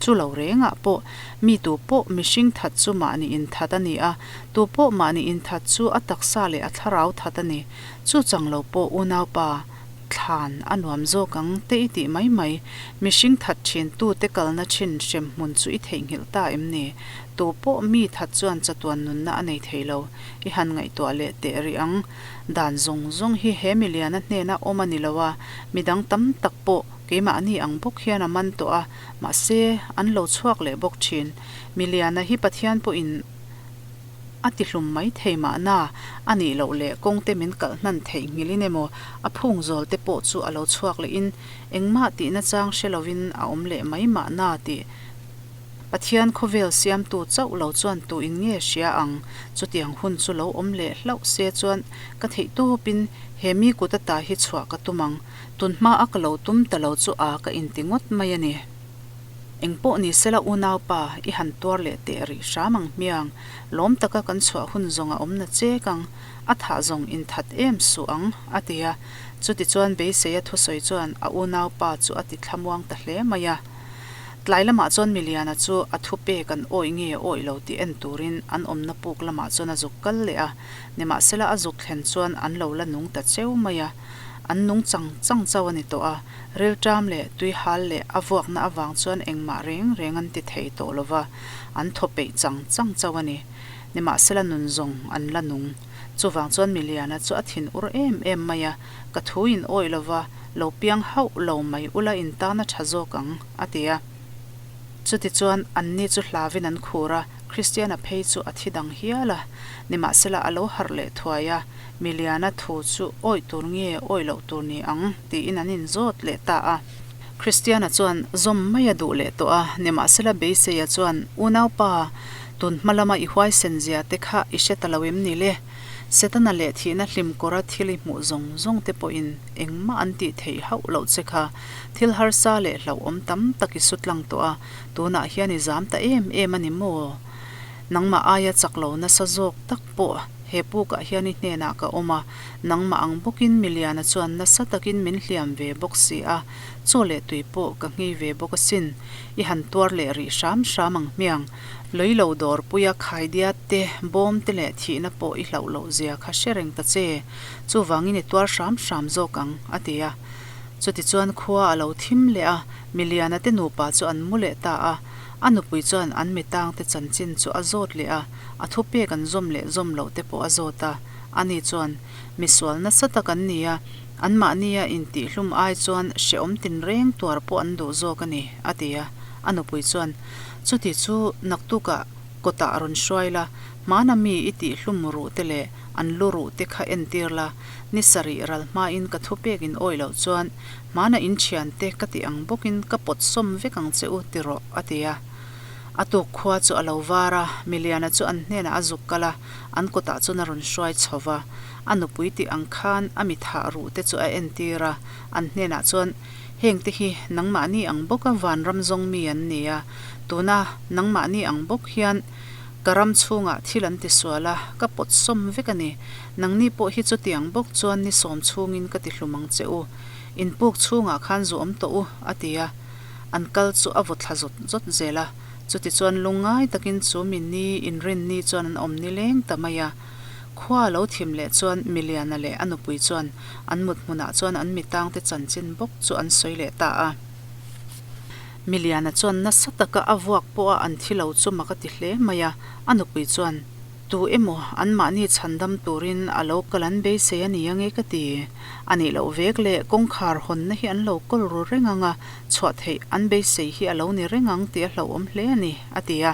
Chu lo rengah pawh, mi tu pawh mihring that chu mahni inthat a ni a, tu pawh mahni inthat chu a taksa leh a thlarau that a ni. Chu chang lo pawh unaupa thlan a nuam zawk ang te i tih mai mai. Mihring that thin tute kalna thin hrem hmun chu i theihnghilh ta em ni? Tu pawh mi that chuan chatuan nunna a nei thei lo. I han ngaihtuah leh teh rih ang. Dan zawng zawng hi he miliana hnena awm a ni lo a, midang tam tak pawh keimahni ang bawk hian a man tawh a, mahse an lo chhuak leh bawk thin. Miliana hi Pathian pawhin a tihlum mai thei mahna a nih loh leh kawngte min kalh hnan theih nghilhin emaw a phung zawl te pawh chu a lo chhuak lehin engmah tihna chang hre lovin a awm leh mai mahna tih Pathian khawvel siamtu chauh lo chuan tu in nge hria ang? Chutiang hun chu lo awm leh hlauh se chuan ka theih tawpin he mi kut ata hi chhuah ka tum ang. Tun hma a ka lo tum ta lo chu a ka inti ngawt mai a ni. Engpawh ni sela unaupa, i han tuar leh teh rih hram ang hmiang. Lawm taka kan chhuah hun zawng a awm na chek ang. A thah zawng inthat em suh ang, a ti a. Chutichuan beiseia thusawi chuan a unaupa chu a ti thlamuang ta hle mai a. Tlai lamah chuan Miliana chu a thu pek an awih nge awih lo tih en turin an awmna puk lamah chuan a zuk kal leh a, nimahsela a zuk thlen chuan an lo la nung ta cheu mai a. An nung chang chang chauh a ni tawh a, rilṭam leh tuihal leh a vuakna avang chuan engmah reng reng an ti thei tawh lo va, an thaw peih chang chang chauh a ni. Nimahsela nun zawng an la nung. Chuvang chuan Miliana chu a thin ur em em mai a, Ka thu in awih lo va, lo piang hauh lo mai ula in tan a tha zawk ang, a ti a. Chutichuan anni chu hlavin an khur a, Kristiana phei chu a thi dang hial a. Nimahsela a lo harh leh thuai a, Miliana thu chu awih tur nge awih loh tur ni ang tiin an inzawt leh ta a. Kristiana chuan zawm mai a duh leh tawh a, nimahsela Beiseia chuan, Unaupa, tun hma lama i huaisen zia te kha i hre ta lo em ni le? Setana leh thihna hlim kawra thil i hmuh zawng zawng te pawhin engmah an tih theih hauh loh che kha thil harsa leh hlauhawm tam tak i su tlang tawh a, tunah hian i zam ta em em a ni maw? Nangmah aia chak lo nasa zawk tak pawh he pukah hian i hnenah ka awm a, nangmah ang bawkin Miliana chuan nasa takin min hliam ve bawk si a, chaw leh tui pawh ka nghei ve bawk asin, i han tuar leh rih hram hram ang hmiang. Lei lo dawrpuia khaidiat te, bawm te leh thihna pawh i hlauh loh zia kha hre reng ta che, chuvangin i tuar hram hram zawk ang, a ti a. Chutichuan khua a lo thim leh a, Miliana te nupa chu an mu leh ta a. A nupui chuan an mitangte chanchin chu a zawt leh a, a thupek an zawm leh zawm loh te pawh a zawt a. Ani chuan, Misual nasa tak an ni a, anmahnia intihhlum ai chuan hrehawm tinreng tuar pawh an duh zawk a ni, a ti a. A nupui chuan, Chuti chu naktukah kawtah rawn hruai la, hmana mi i tihhlum ruh te leh an lu ruh te kha entir la, ni sarih ral hmain ka thupek in awih loh chuan hmana in thiante ka ti ang bawkin ka pawt sawm vek ang che u ti rawh, a ti a. A tuk khua chu a lo var a, Miliana chu an hnenah a zuk kal a, an kawtah chuan a rawn hruai chho va. A nupui tih ang khan a mi thah ruh te chu a entir a, an hnenah chuan, Hengte hi nangmahni ang bawka vanram zawng mi an ni a, tuna nangmahni ang bawk hian ka ram chhungah thil an tisual a, ka pawt sawm vek a ni. Nangni pawh hi chutiang bawk chuan ni sawm chhungin ka ti hlum ang che u. In puk chhungah khan zu awm tawh u, a ti a. An kal chu a vaw thla zawt zawt zel a. Chutichuan lungngai takin chu mi ni inrinni chuan an awm nileng ta mai a. Khua a lo thim leh chuan Miliana leh a nupui chuan an mut hmunah chuan an mitangte chanchin bawk chu an sawi leh ta a. Miliana chuan nasa taka a vuak pawha an thi lo chu mak a ti hle mai a, a nupui chuan, Tu emaw anmahni chhandam turin a lo kal an beisei a ni ange ka ti. A nih loh vek leh kawngkhar hawnna hi an lo kawl ru reng ang a, chhuah theih an beisei hi a lo ni reng ang tih a hlauhawm hle a ni, a ti a.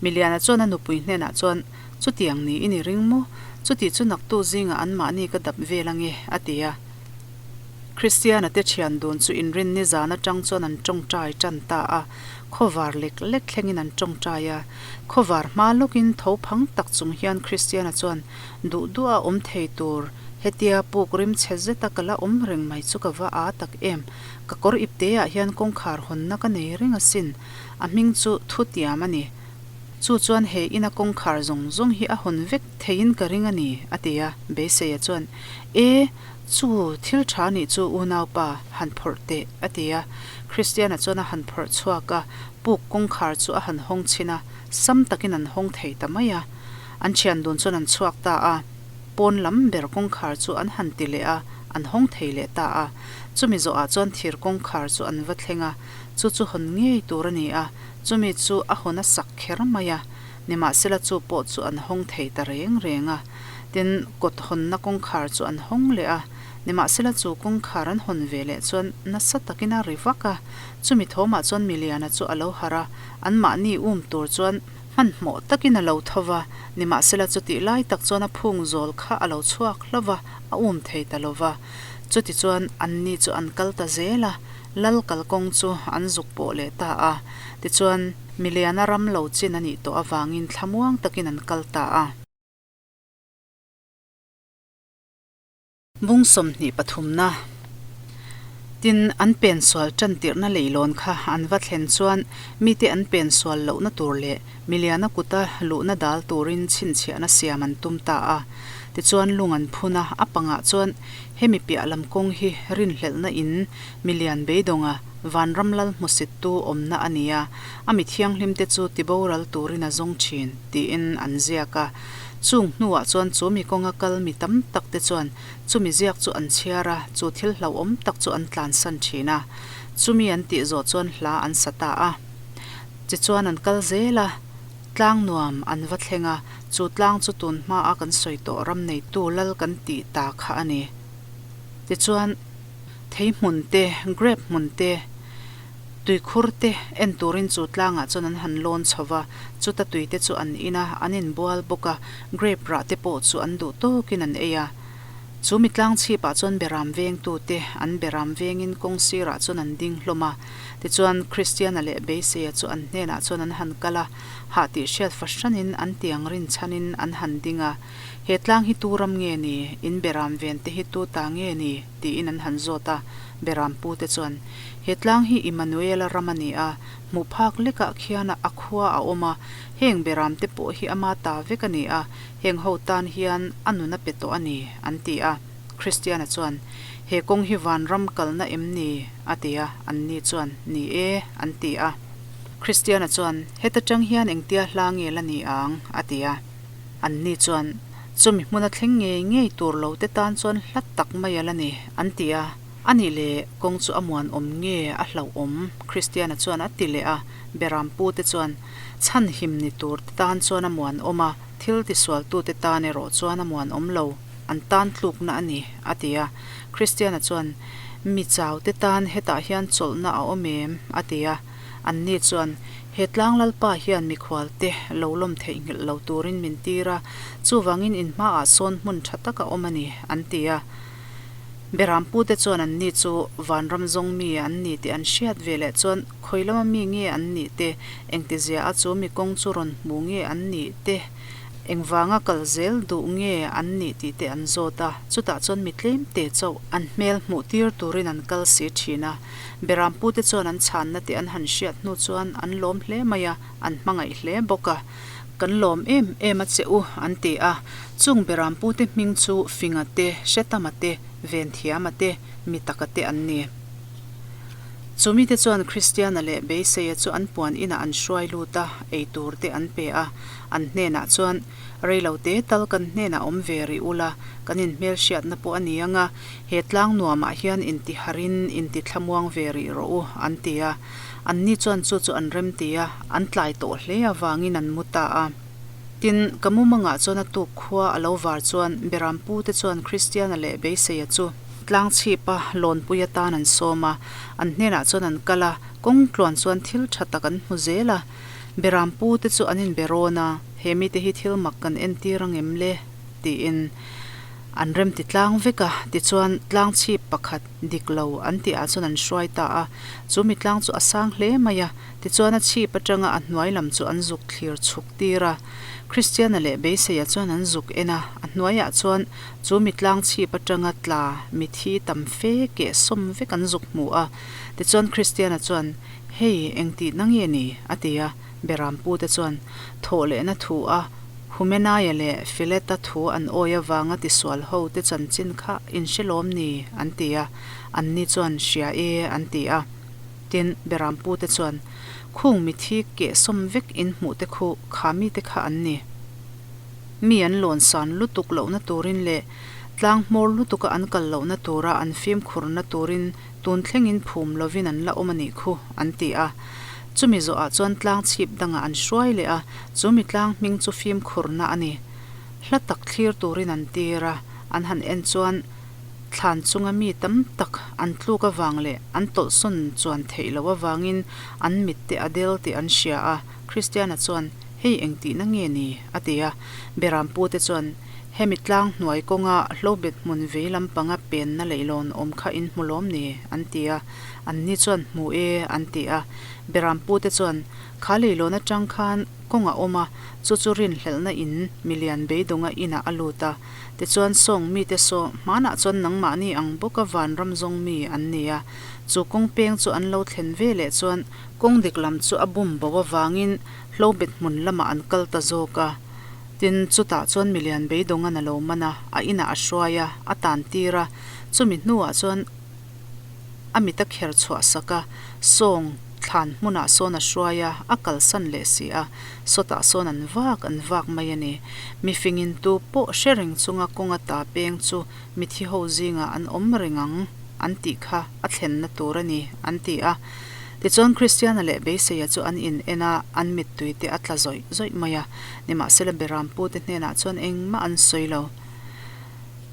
Miliana chuan a nupui hnenah chuan, Chutiang ni i ni ring maw? Chuti chu naktu zingah anmahni ka dap vel ange, a ti a. Kristiana te thian dun chu inrinni zan atang chuan an tawngtai tan ta a, khawvar lek lek thlengin an tawngtai a. Khawvar hma lawkin tho phang tak chung hian Kristiana chuan duh duh a awm thei tur, hetia puk rim chhe zeta ka la awm reng mai chu ka va aa tak em. Ka kawr ipteah hian kawngkhar hawnna ka nei reng asin. A hming chu Thutiam a ni. Chu chuan he ina kawngkhar zawng zawng hi a hawn vek theiin ka ring a ni, a ti a. Beiseia chuan, E! Chu thil tha nih chu unaupa, han phawrh teh, a ti a. Kristiana chuan a han phawrh chhuak a, puk kawngkhar chu a han hawng chhin a, sam takin an hawng thei ta mai a. An thian dun chuan an chhuak ta a, pawn lam ber kawngkhar chu an han ti leh a, an hawng thei leh ta a. Chumi zawhah chuan thir kawngkhar chu an va thleng a, chu chu hawn ngei tur a ni a, chumi chu a hawn a sak kher mai a. Nimahsela chu pawh chu an hawng thei ta reng reng a. Tin, kawt hawnna kawngkhar chu an hawng leh a, nimahsela chu kawngkhar an hawn ve leh chuan nasa takin a ri vak a. Chumi thawmah chuan Miliana chu a lo harh a, anmahni um tur chuan hmanhmawh takin a lo tho va, nimahsela chutih lai tak chuan a phung zawl kha a lo chhuak hlauh va, a um thei ta lo va. Chutichuan anni chu an kal ta zel a, lal kalkawng chu an zuk pawh leh ta a. Tichuan, Miliana ram lo chin a nih tawh avangin thlamuang takin an kal ta a. Bung 23 na. Tin, an pen sual tan tirhna leilawn kha an va thlen chuan mite an pen sual lohna tur leh miliana kuta luhna dal turin chhinchhiahna siam an tum ta a. Tichuan lung an phun a, a pangah chuan hemi piah lam kawng hi rinhlelhna in milian beidawnga vanram lal hmusittu awmna a ni a, a mi thianghlimte chu tiboral turin a zawng thin, tiin an ziak a. Chung hnuah chuan chu mi kawnga kal mi tam tak te chuan chumi ziak chu an chhiar a, chu thil hlauhawm tak chu an tlansan thin a. Chumi an tih zawh chuan hla an sa ta a. Tichuan an kal zel a, tlang nuam an va thleng a, chu tlang chu tun hmaa kan sawi tawh ram neitu lal kan tih ta kha a ni. Tichuan thei hmun te, grape hmun te, tuikhur te en turin chu tlangah chuan an han lawn chho va, chuta tui te chu an in a, an inbual bawk a, grape rah te pawh chu an duh tawkin an ei a. Chu mi tlang chhipah chuan beram vengtute an beram vengin kawng sirah chuan an ding hlawm a. Tichuan, Kristiana leh Beiseia chu an hnenah chuan an han kal a, hah tih hriat fahranin an tiang rinchhanin an han ding a. He tlang hi tu ram nge ni? In beram vente hi tu ta nge ni? tiin an han zawt a. Beram pute chuan, He tlang hi Immanuela ram a ni a, hmuh phak lekah khian a khua a awm a, heng beramte pawh hi ama ta vek a ni a, Heng ho tan hian a nun a pe tawh a ni, an ti a. Kristiana chuan, He kawng hi vanram kalna em ni? a ti a. Anni chuan, Ni e, an ti a. Kristiana chuan, Heta tang hian engtia hla nge la ni ang? a ti a. Anni chuan, Chumi hmuna thleng ngei ngei tur lo te tan chuan hla tak mai a la ni, an ti a. A nih leh, kawng chu a muanawm nge a hlauhawm? Kristiana chuan a ti leh a. Berampu te chuan, Chhanhim ni tur te tan chuan a muanawm a, thil tisualtute tan erawh chuan a muanawm lo, an tan tlukna a ni, a ti a. Kristiana chuan, Mi chaute tan hetah hian chawlhna a awm em? a ti a. Anni chuan, He tlang Lalpa hian mikhualte lo lawm theihnghilh lo turin min tir a, chuvangin in hmaah sawn hmun tha tak a awm a ni, an ti a. Berampute chuan anni chu vanram zawng mi an ni tih an hriat ve leh chuan khawi lama mi nge an nih te, engtizia a chu mi kawng chu rawn hmu nge an nih te, engvanga kal zel duh nge an nih tih te an zawt a, chutah chuan mi tlemte chauh an hmel hmuh tir turin an kal si thin a. Berampute chuan an chhanna te an han hriat hnu chuan an lawm hle mai a, an hmangaih hle bawk a. Kan lawm em em a che u, an ti a. Chung Berampute hming chu Finga te, Hretama te, Venthiama te, Mitaka te an ni. Chu mite chuan Kristiana leh Beiseia chu an puan inah an hruai lut a, ei tur te an pe a. An hnenah chuan, Reilo te tal kan hnenah awm ve rih ula, kan inhmelhriatna pawh a ni ang a, he tlang nuamah hian intiharin intithlamuang ve rih rawh u, an ti a. Anni chuan chu chu an remti a, an tlai tawh hle avangin an mu ta a. Tin, ka mumangah chuan a tuk khua a lo var chuan Berampute chuan Kristiana leh Beiseia chu tlangchhipa lawnpui atan an sawm a, an hnenah chuan an kal a, kawng tluan chuan thil tha tak an hmu zel a. Berampute chu an inbe rawn a, He mite hi thil mak kan entir ang em le? tiin an remti tlang vek a. Tichuan, tlangchhip pakhat dik lo an tih ah chuan an hruai ta a, chu mi tlang chu a sang hle mai a, tichuan a chhip atanga a hnuai lam chu an zuk thlir chhuk tir a, Kristiana leh Beiseia chuan an zuk en a, a hnuaiah chuan chu mi tlang chhip atanga tla mithi tam fe keh sawm vek an zuk hmu a, tichuan Kristiana chuan, Hei, engtihna nge ni? a ti a. Berampute chuan thawh lehna thu a Humenaia leh Fileta thu an awi avanga tisual ho te chanchin kha in hre lawm ni? an ti a, anni chuan hria e an ti a. Tin, Berampute chuan, Khung mithi keh sawm vek in hmuh te khu kha mite kha an ni. Mi an lawn san lutuk lohna turin leh tlang hmawr lutuka an kal lohna tura an fimkhurna turin Tun thlengin phum lovin an la awm a nih khu, an ti a. Chumi zawhah chuan tlang chhip dangah an hruai leh a, chu mi tlang hming chu fimkhurna a ni. Hla tak thlir turin an tir a, an han en chuan thlan chunga mi tam tak an tluk avang leh an tawlhsawn chuan theih loh avangin an mitte a del tih an hria a. Kristiana chuan, Hei engtihna nge ni? a ti a. Berampute chuan, Hemi tlang hnuai kawnga hlobet hmun vei lampanga penna leihlawn awm kha in hmu lawm ni? an ti a. Anni chuan, Hmu e, an ti a. Berampute chuan, Kha leihlawn atang khan kawng a awm a, chu chu rinhlelhna in milian beidawnga inah a lut a. Tichuan sawng mite saw hmanah chuan nangmahni ang bawka vanram zawng mi an ni a. Chu kawng peng chu an lo thlen ve leh chuan kawng dik lam chu a bum bo avangin hlobet hmun lamah an kal ta zawk a. Tin, chutah chuan milian beidawngan a lo man a, a inah a hruai a, a tan tir a. Chumi hnuah chuan a mit a kher chhuah sak a, sawng Thlan hmunah sawn a hruai a, a kalsan leh si a, sawtah sawn an vak an vak mai a ni. Mifingin tu pawh hre reng chunga kawnga ta peng chu mithi ho zingah an awm reng ang an tih kha a thlenna tur a ni, an ti a. Tichuan Kristiana leh Beiseia chu an in en a, an mittui te a tla zawih zawih mai a. Nimahsela Berampute hnenah chuan engmah an sawi lo.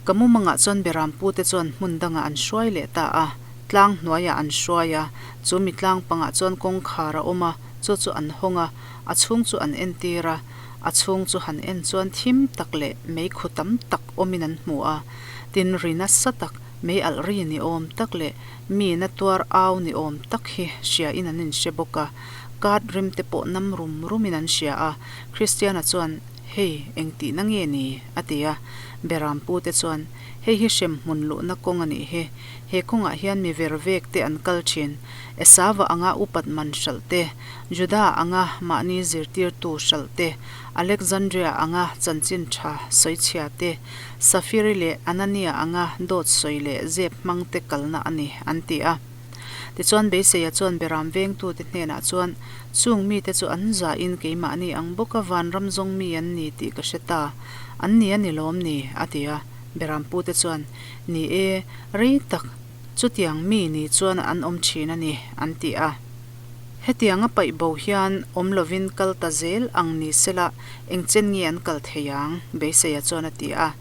Ka mumangah chuan Berampute chuan hmun dangah an hruai leh ta a, tlang hnuaiah an hruai a, chu mi tlang pangah chuan kawngkhar a awm a, chu chu an hawng a, a chhung chu an entir a, a chhung chu han en chuan thim tak leh meikhu tam tak awmin an hmu a, tin ri nasa tak, mei alh ri ni awm tak leh mi na tuar au ni awm tak hi hriain an inhre bawk a, card rim te pawh nam rum rumin an hria a, Christiana chuan, Hei, engtihna nge ni? a ti a, Berampu te chuan, Hei hi hremhmun luhna kawng a nih hi, he kawngah hian mi ver vek te an kal thin, Esava anga upat man hralh te, Juda anga mahni zirtirtu hralh te, Alexandria anga chanchin tha sawichhia te, Safiri leh Anania anga dawt sawi leh zep hmang te kalna a ni, an ti a. Tichuan Beiseia chuan Beram vengtute hnenah chuan, Chung mite chu an zahin keimahni ang bawka vanram zawng mi an ni tih ka hre ta. An ni a ni lawm ni? a ti a. Beram pute chuan, Ni e, rei tak chutiang mi ni chuan an awm thin a ni, an ti a. Hetianga paih bo hian awm lovin kal ta zel ang ni sela engchen nge an kal thei ang? Beiseia chuan a ti a.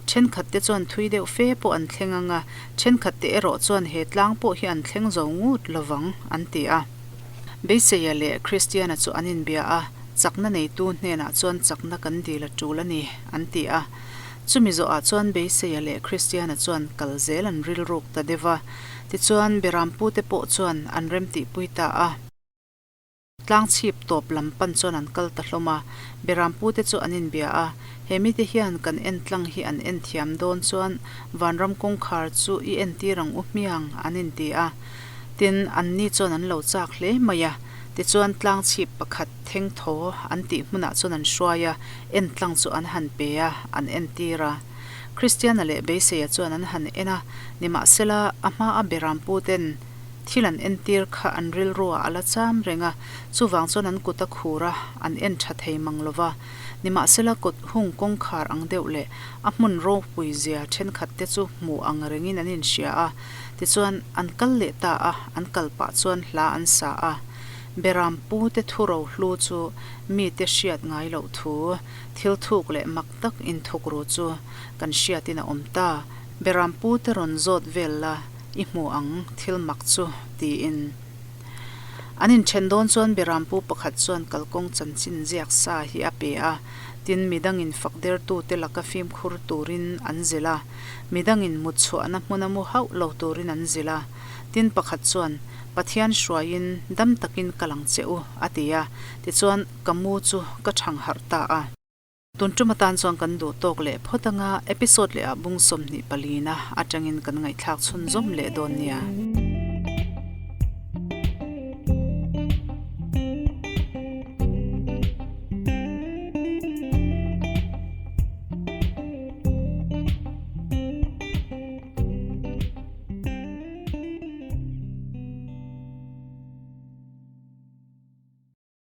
Thenkhat te chuan thui deuh fe pawh an thleng ang a, thenkhat te erawh chuan he tlang pawh hi an thleng zo ngut lovang, an ti a. Beiseia leh Kristiana chu an inbia a, chakna neitu hnenah chuan chakna kan dil a tul a ni, an ti a. Chumi zawhah chuan Beiseia leh Kristiana chuan kal zel an rilruk ta deuh va. Tichuan, Berampute pawh chuan an remtihpui ta a. Tlangchhip tawp lam pan chuan an kal ta hlawm a. Berampute chu an inbia a, He mite hian kan en tlang hi an en thiam dawn chuan vanram kawngkhar chu i entir ang u hmiang, an inti a. Tin, anni chuan an lo chak hle mai a. Tichuan, tlangchhip pakhat thengthaw an tih hmunah chuan an hruai a, en tlang chu an han pe a, an entir a. Kristiana leh Beiseia chuan an han en a, nimahsela, a hmaa Beramputen thil an entir kha an rilruah a la cham reng a, chuvang chuan an kut a khur a, an en tha thei mang lo va. Nimahsela, kut hung kawngkhar ang deuh leh a hmun ropui zia thenkhat te chu hmuh ang rengin an inhria a, tichuan an kal leh ta a, an kal pah chuan hla an sa a. Beram pute thu rohlu chu mite hriat ngai loh thu, thil thuk leh mak tak inthukru chu kan hriatin a awm ta. Beram pute rawn zawt vel la i hmu ang thil mak chu, tiin. An inthen dawn chuan Berampu pakhat chuan kalkawng chanchin ziak sa hi a pe a, tin midangin fak dertute laka fimkhur turin an zilh a, midangin mut chhuahna hmuna mu hauh lo turin an zilh a. Tin pakhat chuan, Pathian hruaiin dam takin kal ang che u, a ti a, tichuan ka mu chu ka thang harh ta a. Tun tum atan chuan kan duh tawk leh phawt anga episode leh ah bung 24 na atangin kan ngaihthlak chhunzawm leh dawn nia.